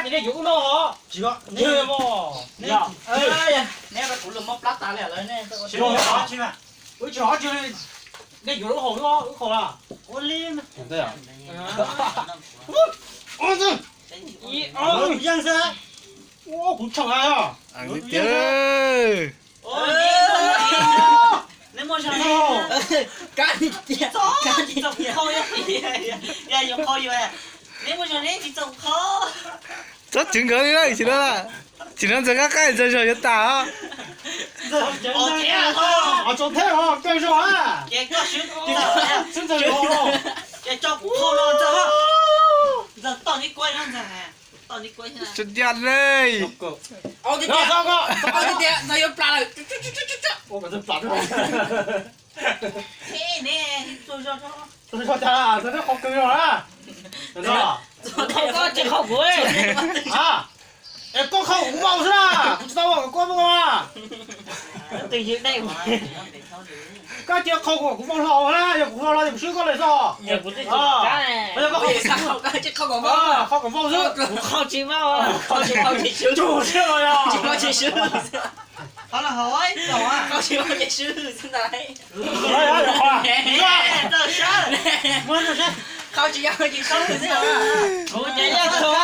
Ces nej yuav wb noj os. Tsis, neb, neb kuv los muab plab tas li lawm ne. Wb tsis hov tsis, nej yuav wb haus, wb haus na. Ua li, yeej xwb. Ua kuv tshee. Neb muaj zog, neb tsis txaus qhau, yog yuav qhau yuav, neb muaj zog neb tsis txaus qhau. Txhob chwv nkawd li na, tsis no, tsis no ntxawg qab qaib ntxawg zog yuav tas os. Tsaus thiab os, kawg zog a. Ces koj swb, swb ntxawg zog, ces tso kuv qhau los ntxawg, ntxawg toj neb kuab no ntxawg. Suv yaj le. Tias ntxawg yuav plam lawm. Qhau kuv. Es koj qhau kuv vau xwb na, kuv tsis tau ua kom koj vau na. Koj cia qhau kuv, kuv vau hlo na, yog kuv vau hlo ces kuv swb koj lawm xwb. Qhau kom vau xwb. Qhau tsis vau, qhau tsis vau, tsis swb los yog. Qhau los haus, qhau tsis vau ces swb xwb ntag. Qhau tsis vau ces swb xwb. Kuv ces yog qhau.